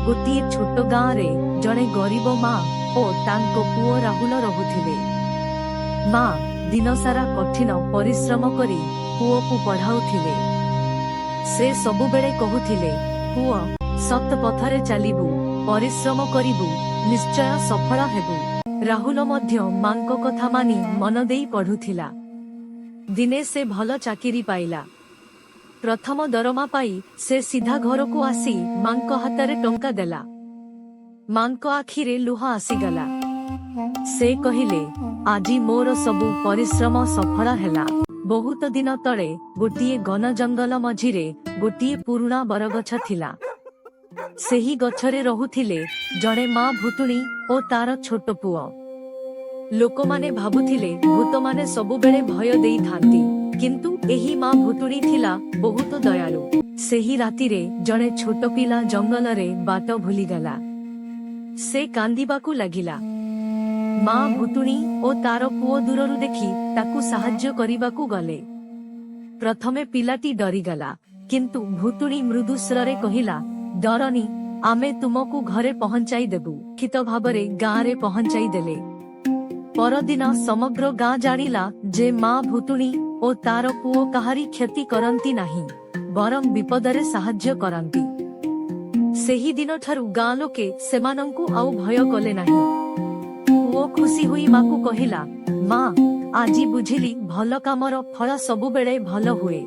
ଗୋଟିଏ ଛୋଟ ଗାଁରେ ଜଣେ ଗରିବ ମା ଓ ତାଙ୍କ ପୁଅ ରାହୁଲ ରହୁଥିଲେ। ମା ଦିନସାରା କଠିନ ପରିଶ୍ରମ କରି ପୁଅକୁ ପଢ଼ାଉଥିଲେ। ସେ ସବୁବେଳେ କହୁଥିଲେ, "ପୁଅ, ସତ ପଥରେ ଚାଲିବୁ, ପରିଶ୍ରମ କରିବୁ, ନିଶ୍ଚୟ ସଫଳ ହେବୁ।" ରାହୁଲ ମଧ୍ୟ ମାଙ୍କ କଥା ମାନି ମନ ଦେଇ ପଢୁଥିଲା। ଦିନେ ସେ ଭଲ ଚାକିରି ପାଇଲା। ପ୍ରଥମ ଦରମା ପାଇ ସେ ସିଧା ଘରକୁ ଆସି ମାଙ୍କ ହାତରେ ଟଙ୍କା ଦେଲା। ମାଙ୍କ ଆଖିରେ ଲୁହ ଆସିଗଲା। ସେ କହିଲେ, "ଆଜି ମୋର ସବୁ ପରିଶ୍ରମ ସଫଳ ହେଲା।" ବହୁତ ଦିନ ତଳେ ଗୋଟିଏ ଘନ ଜଙ୍ଗଲ ମଝିରେ ଗୋଟିଏ ପୁରୁଣା ବରଗଛ ଥିଲା। ସେହି ଗଛରେ ରହୁଥିଲେ ଜଣେ ମା ଭୂତୁଣୀ ଓ ତାର ଛୋଟ ପୁଅ। ଲୋକମାନେ ଭାବୁଥିଲେ ଭୂତମାନେ ସବୁବେଳେ ଭୟ ଦେଇଥାନ୍ତି, କିନ୍ତୁ ଏହି ମା ଭୂତୁଣୀ ଥିଲା ବହୁତ ଦୟାଳୁ। ସେହି ରାତିରେ ଜଣେ ଛୋଟ ପିଲା ଜଙ୍ଗଲରେ ବାଟ ଭୁଲିଗଲା। ସେ କାନ୍ଦିବାକୁ ଲାଗିଲା। ମା ଭୂତୁଣୀ ଓ ତାର ପୁଅ ଦୂରରୁ ଦେଖି ତାକୁ ସାହାଯ୍ୟ କରିବାକୁ ଗଲେ। ପ୍ରଥମେ ପିଲାଟି ଡରିଗଲା, କିନ୍ତୁ ଭୂତୁଣୀ ମୃଦୁ ସ୍ୱରରେ କହିଲା, "ଡରନି, ଆମେ ତୁମକୁ ଘରେ ପହଞ୍ଚାଇ ଦେବୁ।" ସୁରକ୍ଷିତ ଭାବରେ ଗାଁରେ ପହଞ୍ଚାଇ ଦେଲେ। ପରଦିନ ସମଗ୍ର ଗାଁ ଜାଣିଲା ଯେ ମା ଭୂତୁଣୀ ଓ ତାର ପୁଅ କାହାରି କ୍ଷତି କରନ୍ତି ନାହିଁ, ବରଂ ବିପଦରେ ସାହାଯ୍ୟ କରନ୍ତି। ସେହି ଦିନଠାରୁ ଗାଁ ଲୋକେ ସେମାନଙ୍କୁ ଆଉ ଭୟ କଲେ ନାହିଁ। ପୁଅ ଖୁସି ହୋଇ ମାକୁ କହିଲା, "ମା, ଆଜି ବୁଝିଲି, ଭଲ କାମର ଫଳ ସବୁବେଳେ ଭଲ ହୁଏ।"